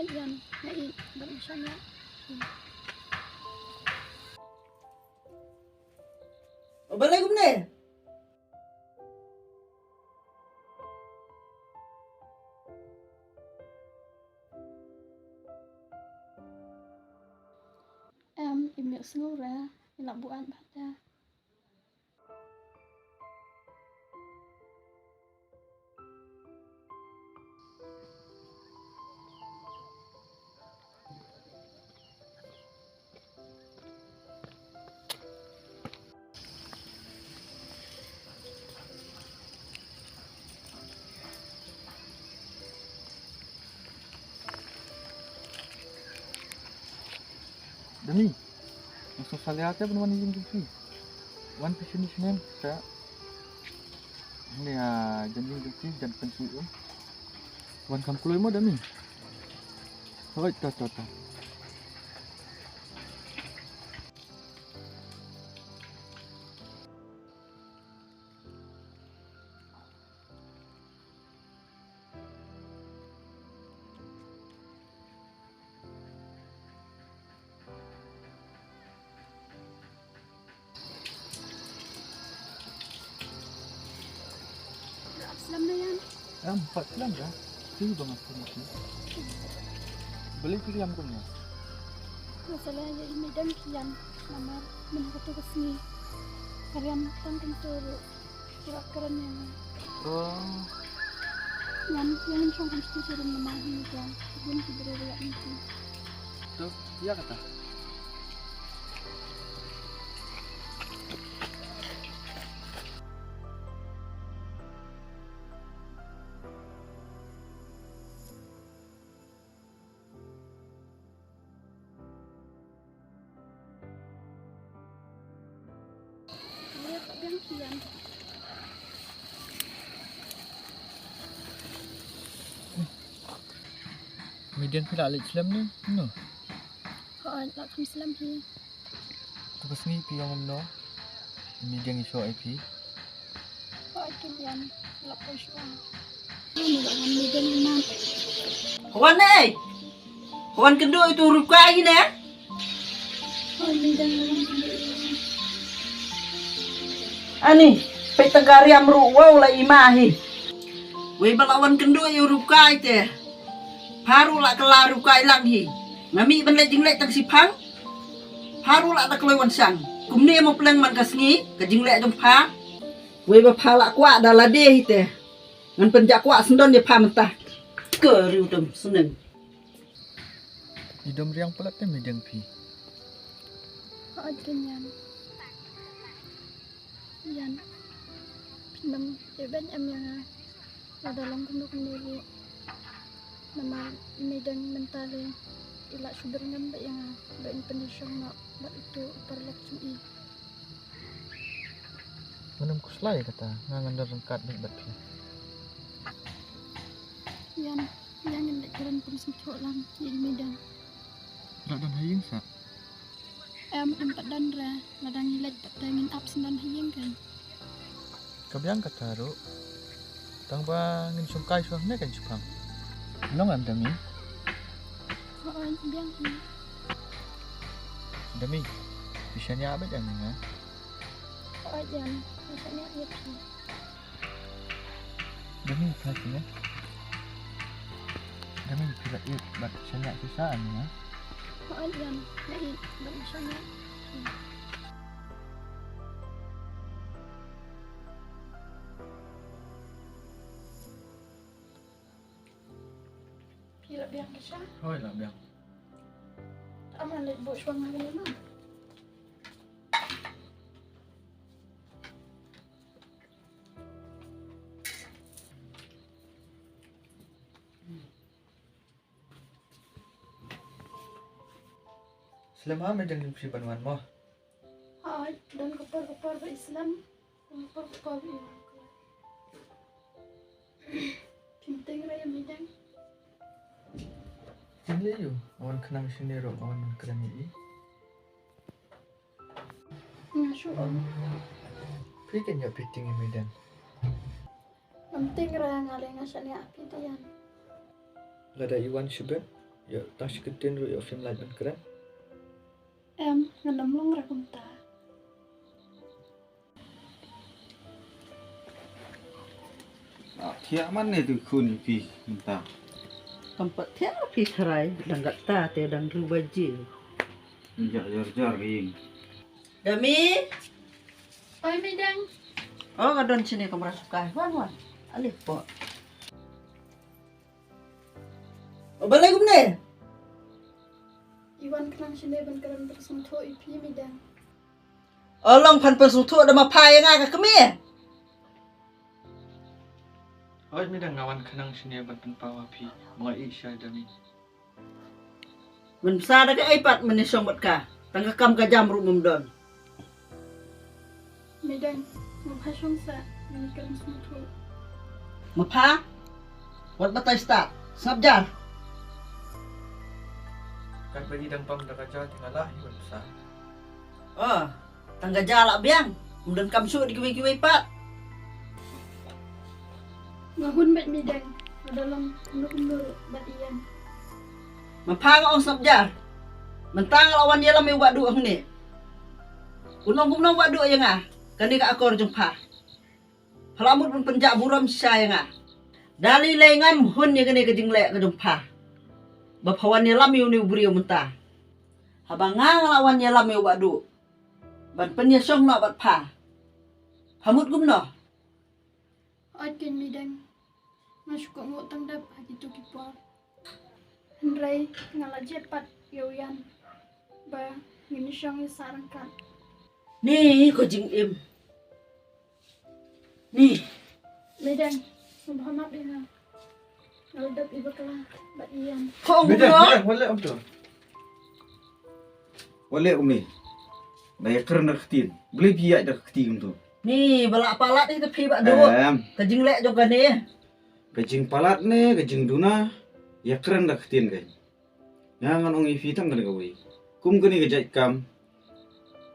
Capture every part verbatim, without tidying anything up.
Ïan, nga ïeit bad nga shaniah. Balei kumne? Em, im ïohsngew re, i la buaid bha te. Dami, nga sngewsih ïa te ban wan ïing jong phi. Wan phi shane snem sa. Hangne ha jan ïing jong phi jan pynshoi um. Wan kham kloi mo Dami. Hoi, to to to. Ap slem na ïan. Em, pat slem da. Phi ba nga phi. Balei phi ïam kumne? Nga sa leh ïa i Meideng ki ïan. Namar mynta ka tu ka sngi ka riam tang kumtu ruh. Ki la kren ïa nga. Oh. Ngan, ngan shong kum shisha rum namar hi ka bun ki briew ïa ngi. To, ïa kata. Meideng phi la leit slem ne? No. Hooid, la kham slem hi. To ka sngi phi ong kumno? Meideng i shoh ïa phi. Hooid, kin ïam, la poi shuwa. Wan ei. Wan kynduh ïa utu u rukai ne. Ani, peit tang ka riam ruh, wow, la i ma hi. Wei ba la wan kynduh ïa u rukai te. Pha ruh la kylla rukai lang hi. Nga mih ban leit jingleit tang shiphang. Pha ruh la da kloi wan shang. Kumne mo pleng man ka sngi ka jingleh jong pha. Wei ba pha la kwah da lade hi te. Ngan pynjah kwah syndon ïa pha mynta. Ka riewdom snem. I dom riang palat te Meideng phi. Hooid kin ïam. Ïan. Phi nang ïeit ïa nga. Lada long kumno kumno ruh. Namar i Meideng mynta le i la shu byrngem bad ïa nga ba in pynïashong noh bad utu u paralok jong i. Ngam khuslai kata, nga ngan don ryngkat bad phi. Ïan, ïa ngin leit kren kum sngewthuh lang ïa i Meideng. Lada don ha ïing sa. Em, em pat don re, lada ngi leit pat te ngin ap syndon ha ïing kan. Ka biang kata ruh. Tang ba ngin shongkai shuwa ne kan shipang. Long em Dami? Hooid, biang hi. Dami, phi shaniah bad em nga? Hooid, em, nga shaniah ïa phi. Dami phi la ïeit. Dami phi la ïeit bad shaniah shisha ïa nga. Hooid Jan, nga ïeit bad nga shaniah. Phi la biang shisha? Hooid la biang. Aman leit buh shuwa nga kane ma. Slem ha Meideng, phi ban wan mo? Hooid, don ka por ka por ba i slem, don ka por ka por ba i wan. Phim tieng re ïa Meideng? Tieng lei ïa u, wan khnang shane ruh wan kren ïa i. Nga shu ong. Phi kan ïoh phi tieng ïa Meideng. Ngam tieng re, nga lei nga shaniah phi te Jan. Lada i wan shibit, Ïa, tang shi kyntien ruh ïa phim lah ban kren. Em, ngan ym long ra kumta. Ah, thiah man ne tu khun phi mynta. Kam pat thiah phi tharai, dang katta te dang hynriew baje. Ïa, jar jar ring. Dami. Oi, Meidang. Oh, ka don shane kamra sukai. Wan, wan. Alih po. Oh, balei kumne? I wan khnang shane ban kren pynsngewthuh ïa phi, Meidang. Oh, long phan pynsngewthuh da ma pha ïa nga ka kmie. Oi, Meidang, nga wan khnang shane ban pynpaw ha phi. Mo i sha Dami. Mynta da kaei pat mynne shong bad ka. Tang ka kam ka jam ruh mem don. Meidang, ma pha shong sa, ngan kren sngewthuh. Ma pha? Wat batai stad. Sngap jar. Katba i dang pam da ka ja te nga lah hi wat sa. Oh, tang ka ja lah biang. Ym donkam shuh da kiwei kiwei pat. Nga hun bad Meidang, nga da long kumno kumno ruh bad Ian. Ma pha nga ong sngap jar. Mynta nga la wan ïalam ïa u Bah Duh hangne. Un ong kumno u Bah Duh ïa nga, kane ka akor jong pha. Pha la mut ban pynjah burom shisha ïa nga. Da lei lei ngam hun ïa kane ka jingleh ka jong pha. Ba pha wan ïalam ïa une u briew mynta. Haba nga nga la wan ïalam ïa u Bah Duh ban pynïashong noh bad pha. Pha mut kumno? Oi keiñ Meidang, nga shu kohnguh tang dep ha kito ki por. Hynrei nga la jied pat ïa u Ian ba ngin ïashong ïasah ryngkat. Ni ko jingim. Ni. Meidang, sngewbha map ïa nga. Nga la dep i bakla bad i Ian. Ko ong Meidang, kumno? Meidang, wat leh kumto. Wat leh kumne. Ba ïakren da ka ktien. Balei phi ïaid da ka kti kumto? Ni, ba la palat ïa phi Bah Duh. Em. Ka jingleh jong kane. Ka jingpalat ne ka jingduna, ïakren da ka ktien keiñ. Nga ngan ong ïa phi tang kane kawei. Kum kane ka jait kam,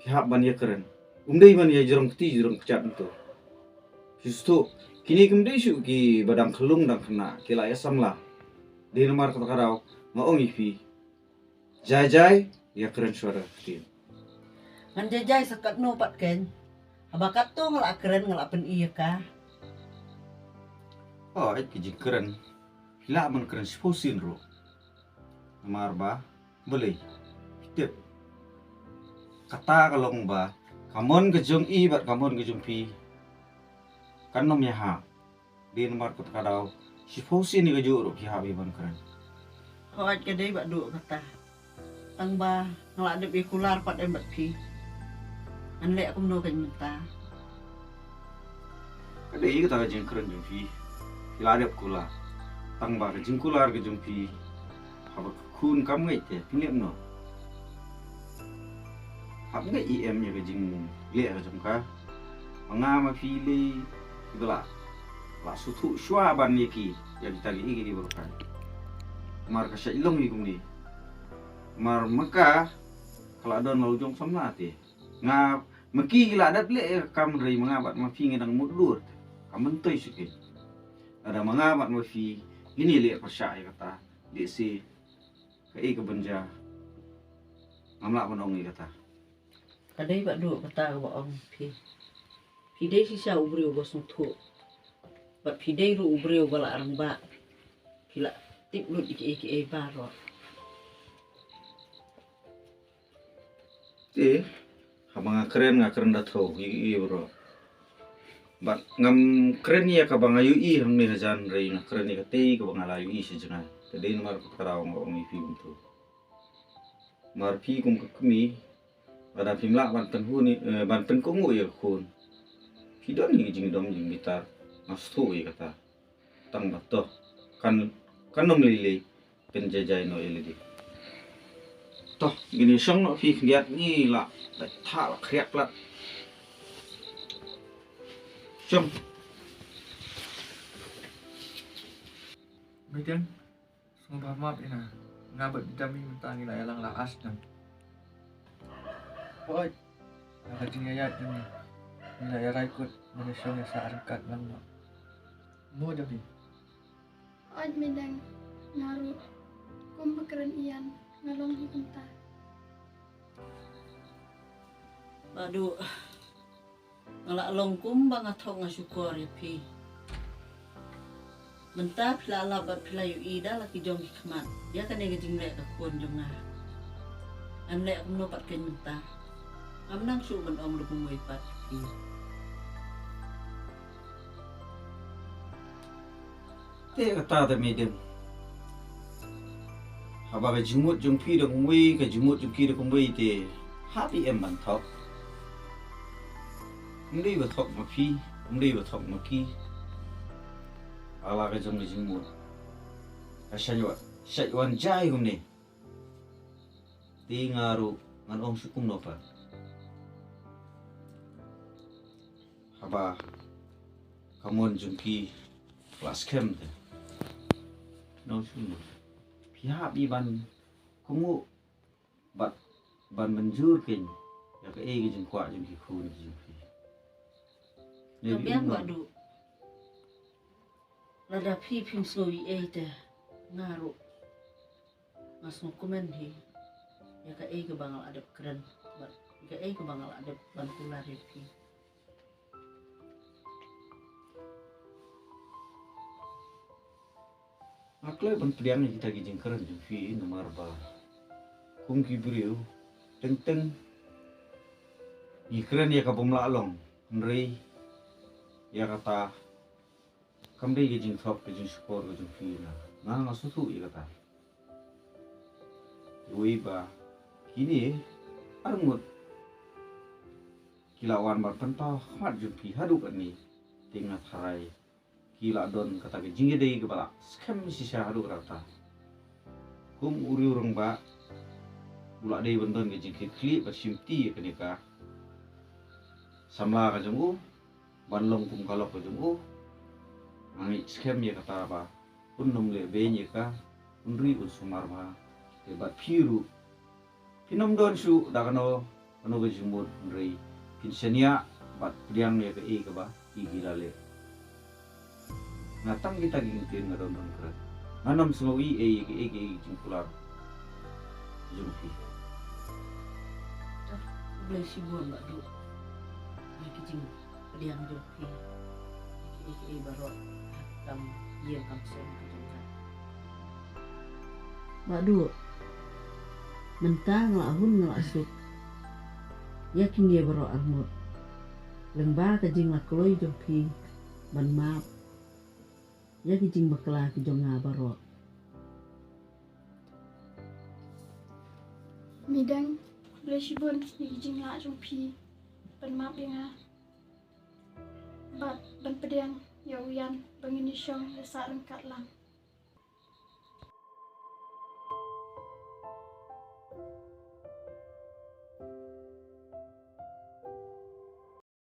phi hap ban ïakren. Um dei ban ïa jrong kti jrong kjat kumto. Phi sngewthuh, kine kim dei shuh kiba dang khyllung dang khynnah, ki la ïa samla. Dei namar kata ka daw nga ong ïa phi. Jai jai, ïakren shuwa da ka ktien. Ngan jai jai sa katno pat keiñ. Haba katto nga la kren nga la pyni ïa ka. Oh, ait ka jingkren. Phi lah ban kren shiphew sien ruh. Namar ba, balei, phi tip. Kata ka long ba, ka mon ka jong i bad ka mon ka jong phi. Kan ym ïahap. Dei namar kata ka daw, shiphew sien ïa kajuh ruh phi hap ïa ban kren. Hooid ka dei Bah Duh kata. Tang ba nga la dep ïa kular pat em bad phi. Ngan leh kumno keiñ mynta. Ka dei kata ka jingkren jong phi. Phi la dep kular. Tang ba ka jingkular ka jong phi. Haba ka khun kam ngeit te phin leh kumno. Hap ngeit i em ïa ka jingleh ka jong ka. Ma nga ma phi lei kiba la, la sngewthuh shuwa ban ïa ki, ïa kita ki, ki, ki baroh kai. Mar ka shait long hi kumne. Mar ma ka, ka la don la u jong samla te. Nga ma ki ki la dep leh ïa ka kam hynrei ma nga bad ma phi ngi dang mutdur. Ka myntoi shuh kein. Lada ma nga bad ma phi ngin ïaleh pyrshah ïa kata. Dei shi kaei kaban jia. Ngam lah ban ong ïa kata. Ka dei Bah Duh kata kaba ong phi. Phi dei shisha u briew uba sngewthuh. Bad phi dei ruh u briew uba la rangbah. Phi la tip lut ïa kiei kiei baroh. Te, haba nga kren, nga kren da thew, ïa kiei baroh. Bad ngam kren ïa kaba nga ïohi hangne hajan hynrei nga kren ïa katei kaba nga la ïohi sha jngai. Te dei namar kata ka daw nga ong ïa phi kumto. Mar phi kum ka kmie, lada phim lah ban pynhun, eh, ban pynkohnguh ïa ka khun. Phi don ïa ka jingdom jingbitar, nga sngewthuh ïa kata. Tang ba to, kan, kan ym lei lei, pynjai jai noh ïa lade. To, ngin ïa shong noh phi khyndiat ngi la, la thah la khriat plat. Shong. Meidang. Sngewbha map ïa nga. Nga bad i Dami mynta ngi la ïalang la ar snem. Hooid. Nga ka jingïaid jong ngi. Ngi la ïarai kut ban ïashong ïasah ryngkat lang noh. Mo Dami. Hooid Meidang. Nga ruh. Kumba kren Ian, nga long hi kumta. Badu, nga la long kumba nga thok nga shukor ïa phi. Mynta phi la lap bad phi la ïohi da la ki jong ki khmat ïa kane ka jingleh ka khun jong nga. Ngan leh kumno pat keiñ mynta? Ngam nang shuh ban ong ruh kumwei pat ïa phi. Te kata te, Madam, haba ka jingmut jong phi da kumwei, ka jingmut jong ki da kumwei te, hap ïa em ban thok. Ym dei ba thok ma phi, ym dei ba thok ma ki. Ala ka jong ka jingmut ka shait wan, shait wan jai kumne. Te nga ruh ngan ong shuh kumno pat. Haba ka mon jong ki la skhem te, ngan ong shuh kumno? Phi hap ïa ban kohnguh bad ban mynjur keiñ ïa kaei ka jingkwah jong ki khun ki jong phi. Ka biang, Badu. Lada phi phim sngew ei ei te, nga ruh nga sngewkmen hi ïa kaei kaba nga la dep kren bad ïa kaei kaba nga la dep ban kular ïa phi. Nga kloi ban pdiang ïa kita ki jingkren jong phi namar ba kum ki briew teng teng ngi kren ïa ka bym lah long, hynrei ïa kata kam dei ka jingthok ka jingshukor ka jong phi. Na nga, nga sngewthuh ïa kata. Iwei ba kine arngut ki la wan ban pynpaw ha khmat jong phi haduh katne, te nga tharai ki la don kata ka jingïadei kaba la skhem shisha haduh katta. Kum u riewrangbah u la dei ban don ka jingkitkhlieh bad shimti ïa kane ka samla ka jong u, ban long kum ka lok ka jong u. Nga ngeit skhem ïa kata ba un nym leh beiñ ïa ka, un ri un sumar bha. Te bad phi ruh phin nym don shuh da kano kano ka jingmut, hynrei phin shaniah bad pdiang ïa kaei kaba ki, ki la leh. Nga tang kita ki ktien nga don ban kren. Ngan nym sngew ei ei ïa kaei kaei ka jingkular jong phi. Khublei shibun Badu ïa ka jingpdiang jong phi. Kaei kaei baroh kam ïing kam sem ka jong ka. Badu, mynta nga la hun nga la suk ïa kine baroh arngut lyngba ka jinglakloi jong phi ban map ïa ki jingbakla ki jong nga baroh. Midang, khublei shibun ïa ki jinglah jong phi ban map ïa nga bad ban pdiang ïa u Ian ba ngin ïa shong ïa sah ryngkat lang.